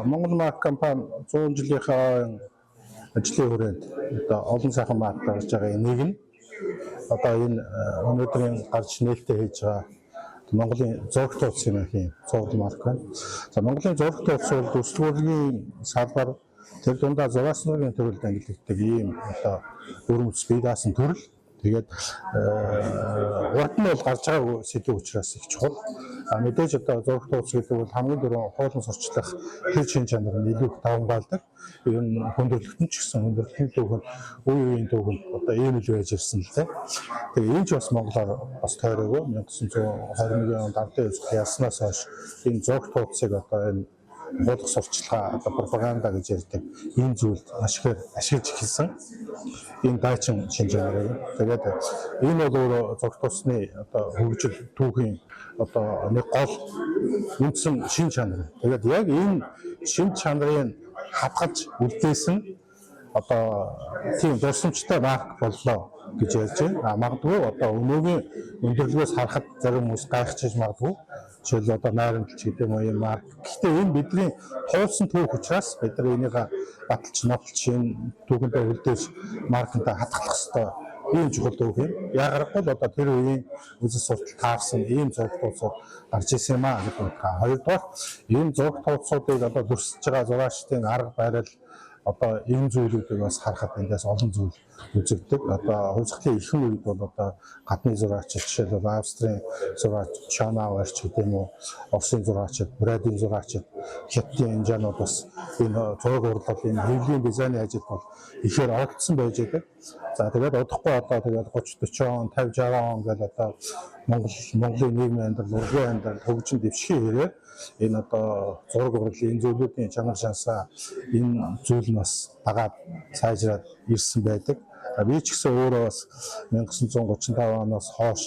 Монгол Марк компани 100 жилийнхаа ажлын хүрээнд одоо олон сайхан марк гаргаж байгаа нэг нь одоо энэ өнөөдрийн гарч нээлттэй хийж байгаа Монголын зурагт улс юм их цуврал марк байна. За, Монголын зурагт улс бол өсвөрлийн салбар, тэр дундаа зураас нургийн төрөлд ангилагддаг ийм одоо өрөмц бие даасан төрөл. Тэгээд урд нь бол гарч байгаа сэдэв учраас их чухал. А мэдээж одоо зурагт улс гэдэг бол хамгийн түрүүн хуулан сурчлах тэр чин чанар нь илүү их давамгайлдаг. Ер нь хүндрэлтэн ч гэсэн хүндрэлтийн түүхэн, үе үеийн түүхэнд одоо ийм л байж ирсэн л дээ. Тэгээ энэ ч бас монголоор бас тойроогүй 1921 онд ардын хувьсгал ялснаас хойш энэ зурагт хуудсыг одоо энэ хуулах сурчлагаа, одоо пропаганда гэж ярьдаг энэ зүйлд маш ихээр ашиглаж эхэлсэн. Энэ дайчин шинж чанарыг. Тэгээд энэ бол өөрөө зурагт усны одоо хөгжил түүхийн одоо нэг гол үндсэн шин чанар. Тэгээд яг энэ шин чанарын хадгалж үлдээсэн одоо тийм дурсамжтай марк боллоо гэж ярьж байна. А магадгүй одоо өнөөгийн өндөрлөгөөс харахад зарим хүмүүс гайхчихж магадгүй. Жишээл одоо найрамдалч гэдэг юм уу ийм марк. Гэхдээ энэ бидний туулсан түүх учраас бид нар энийг баталж, нотолж, энэ түүхэндээ үлдээж, маркантаа хадгалах ёстой ийм чухал түүх юм. Яагарахгүй л одоо тэр үеийн үзэл суртал таарсан ийм зураг тууцууд гарч ирсэн юм а гэдэг утгаа. Хоёрдугаар, ийм зураг тууцуудыг одоо дүрсэж байгаа зураачдын арга барил, одоо энэ зүйлүүдийг бас харахад эндээс олон зүйл үзэгдэг. Одоо хувьсгалын ихэнх үед бол одоо гадны зураачид, жишээлбэл Австрийн зураач Шонауэр ч гэдэг юм уу, Оросын зураачид, Брэдийн зураачид, Хятадын инженерууд бас энэ зураг урлал, энэ хэвлийн дизайны ажилд бол ихээр оролцсон байж байдаг. За, тэгээд удахгүй одоо тэгээд 30 40 он, 50 60 он гэж одоо Монголын нийгмийн амьдрал, урлагийн амьдрал хөгжин дэвшихийн хэрээр энэ одоо зураг урлал, энэ зүйлүүдийн чанар шансаа, энэ зүйл нь бас дагаад сайжраад ирсэн байдаг. Би ч гэсэн өөрөө бас 1935 оноос хойш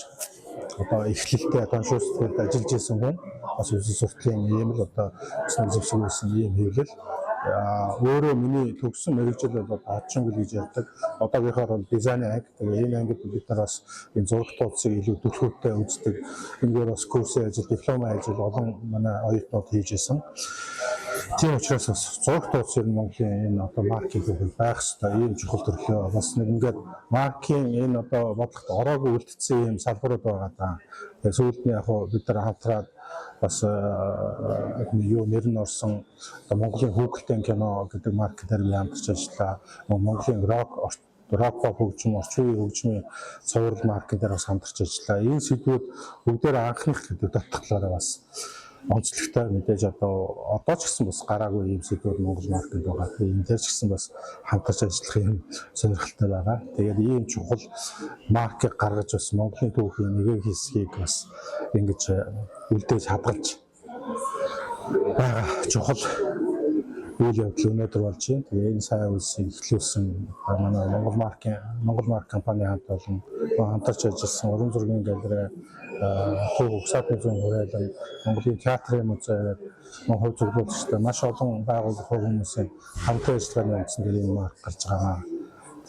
одоо эхлэлтэй тоншуу сэтгэлд ажиллаж исэн хүн, бас үзэл суртлын ийм л одоо зэвсэг байсан ийм хэвлэл. Өөрөө миний төгссөн мэргэжил бол одоо хачин гэл гэж ярьдаг. Одоогийнхоор бол дизайны анги. Тэгээ энэ ангид бид нар бас энэ зураг тууцыг илүү түлхүүртэй үздэг. Энэгээр бас курсын ажил, дипломын ажил олон манай оюутнууд хийж исэн. Тийм учраас бас зураг тууц ер нь Монголын энэ одоо маркийн түүхэнд байх ёстой ийм чухал төрлөө. Бас нэг ингээд маркийн энэ одоо бодлогот ороогүй үлдсэн ийм салбарууд байгаа даа. Тэгээ сүүлд нь яг хуу бид нар хамтраад бас юу нэр нь орсон одоо Монголын хүүхэлдэйн кино гэдэг марк дээр би хамтарч ажиллаа. Монголын рок поп хөгжим, орчин үеийн хөгжмийн цуврал марк дээр бас хамтарч ажиллаа. Энэ сэдвүүд бүгдээр анхных гэдэг дотглоороо бас онцлогтой. Мэдээж одоо ч гэсэн бас гараагүй ийм сэдвүүд Монгол маркет байгаа. Тэгээ энэ дээр ч гэсэн бас хамтарч ажиллах юм сонирхолтой байгаа. Тэгээд ийм чухал маркийг гаргаж бас Монголын түүхийн нэг хэсгийг бас ингэж үлдээж хадгалж байгаа чухал үйл явдал өнөөдөр болж байна. Тэгээ энэ сайн үйлсийг эхлүүлсэн манай Монгол марк компани хамт олон хамтарч ажилласан уран зургийн галерей, Төв Угсаатын зүүн хүрээлэн, Монголын театрын музей гэдэг хувь зөвлөгчтэй маш олон байгууллага, хувь хүмүүсийн хамтран ажиллагааны үндсэн дээр энэ марк гарч байгаа.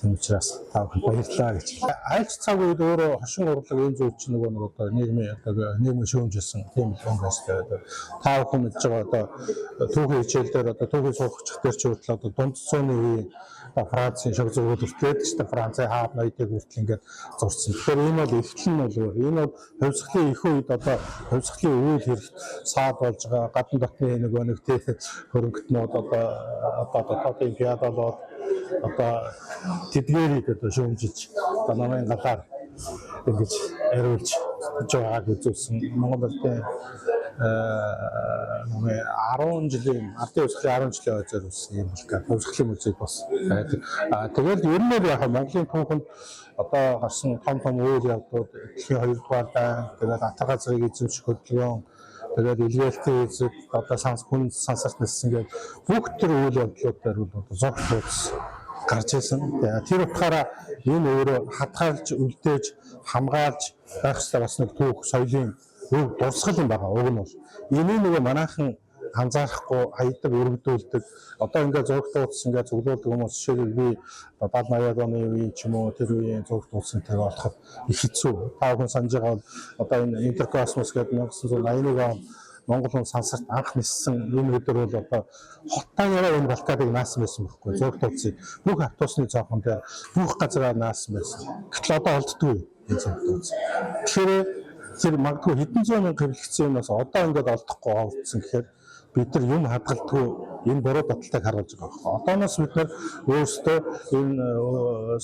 Тийм учраас та бүхэнд баярлалаа гэж. Айлч цаг үед өөрөө хошин урлаг энэ зүйл чинь нөгөө нэг одоо нийгмийн одоо нийгмийн шүүмжилсэн тийм л хүн байсан. Та бүхэн мэдж байгаа, одоо түүхийн хичээл дээр, одоо түүхийн суугчих дээр ч хүртэл одоо дунд зууны үеийн одоо Францын шог зургууд хүртэл ч гэдэг, Францын хаав ноёдыг хүртэл ингээд зурсан. Тэгэхээр энэ бол эхлэл нь бол өөр. Энэ бол хувьсгалын их үед одоо хувьсгалын үйл хэрэгт саад болж байгаа гадна дотны нөгөө нэг тий хөрөнгөтнүүд одоо дотоодын феодалууд одоо тэдгээрийг одоо шүүмжилж, одоо намын галаар ингэж хариулж байгааг үзүүлсэн. Монгол Улсын намын 10 жилийн ардын хувьсгалын 10 жилийн хойцоор үссэн юм бол гэх хувьсгалын музей бас байдаг. А тэгэл ер нь яг Монголын түүхэнд одоо гарсан том том үйл явдлууд, дэлхийн 2 дугаар дайн, тэгээд атар газрыг эзэмших хөдөлгөөн, тэгээд илгээлтийн эзэг, одоо санс хүн сансарт ниссэн гээд бүх төр үйл явдлууд дээр бол одоо зураг тууц гарч ирсэн. Тэр утгаараа энэ өөрөө хадгалж, үлдээж, хамгаалж байх ёстой бас нэг түүх соёлын өв дурсгал юм байгаа. Уг нь бол энийг нөгөө манайхан анзаарахгүй хаядаг, өргөдүүлдэг. Одоо ингээд зураг тууц ингээд цуглуулдаг хүмүүс, жишээлбэл би 70 80-аад оны үеийн ч юм уу тэр үеийн зураг тууцсан тэр олоход их хэцүү. Та бүхэн санаж байгаа бол одоо энэ Интеркосмос гэдэг 1981 он Монгол хүн сансарт анх ниссэн энэ өдөр бол одоо хоттойгоор энэ Балкадыг наасан байсан байхгүй, зураг тууцыг бүх автобусны цонхон дээр, бүх газараар наасан байсан. Гэтэл одоо олддгүй энэ зураг тууц. Тэгэхээр тэр магадгүй хэдэн зуун мянга хэвлэгдсэн юмнаас одоо ингээд олдохгүй олдсон гэхээр бид нар юм хадгалдаггүй, энэ буруу дадалтайг харуулж байгаа байхгүй. Одооноос бид нар өөрсдөө энэ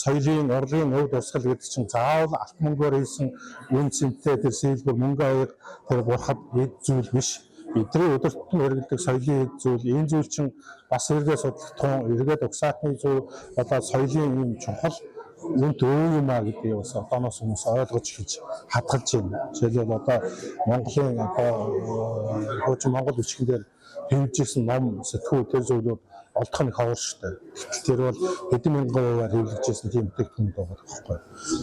соёлын, урлагийн өв дурсгал гэдэг чинь заавал алт мөнгөөр хийсэн үнэ цэнтэй тэр silver мөнгө аяг тэр бурхад эд зүйл биш. Бидний өдөр тутам хэрэглэдэг соёлын эд зүйл, энэ зүйл чинь бас эргээ судлах, эргээд угсаатны зүйл болоод соёлын юм чухал үнэт өө юм а гэдгийг бас одооноос хүмүүс ойлгож эхэлж хадгалж байна. Жишээлбэл, одоо Монголын одоо хуучин Монгол бичгэн дээр хэвлэжсэн ном, сэтгүүл, тэр зүйлүүд олдох нь ховор шүү дээ. Гэтэл тэр бол хэдэн мянган хувиар хэвлэгдэжсэн тийм бүтээгдэхүүн байгаа байхгүй.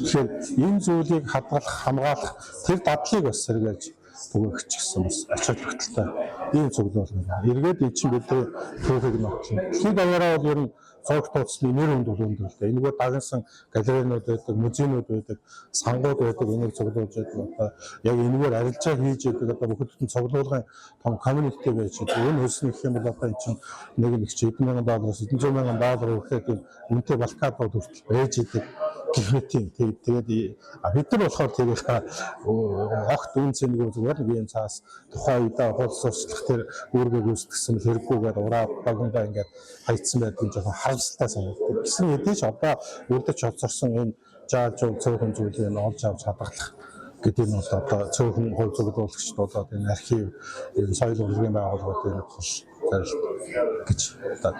Тэгэхээр энэ зүйлийг хадгалах, хамгаалах тэр дадлыг бас сэргийлж түгээх ч гэсэн бас ач холбогдолтой ийм цуглуул юм. Эргээд энэ чинь бидний түүхийг нотлно. Дэлхийд даяараа бол ер нь зураг тууцны нэр хүнд бол өндөр л дээ. Энэгээр дагнасан галерейнууд байдаг, музейнууд байдаг, сангууд байдаг, энийг цуглуулж байдаг. Одоо яг энэгээр арилжаа хийж байдаг, одоо бүхэл бүтэн цуглуулгын том community байж байдаг. Энэ хөлснө гэх юм бол одоо энэ чинь нэг нэг чи хэдэн мянган доллароос хэдэн зуун мянган доллар хүрэхэд энэ үнэтэй балкадууд хүртэл байж байдаг гэх мэт юм. Тэгээд бид нар болохоор тэрийг огт үнэ цэнэгүй, зүгээр нэг юм цаас тухайн үедээ хууль сурчлах тэр үүргээ гүйцэтгсэн хэрэггүйгээр ураа богондоо ингээд хайцсан байдаг юм жоохон харамсалтай санагддаг. Гэсэн хэдий ч одоо үлдэж хоцорсон энэ жаал жуул цөөхөн зүйлийг нь олж авч хадгалах гэдэг нь бол одоо цөөхөн хувь цуглуулагчид болоод энэ архив, энэ соёл урлагийн байгууллагуудын гол зорилт гэж боддог.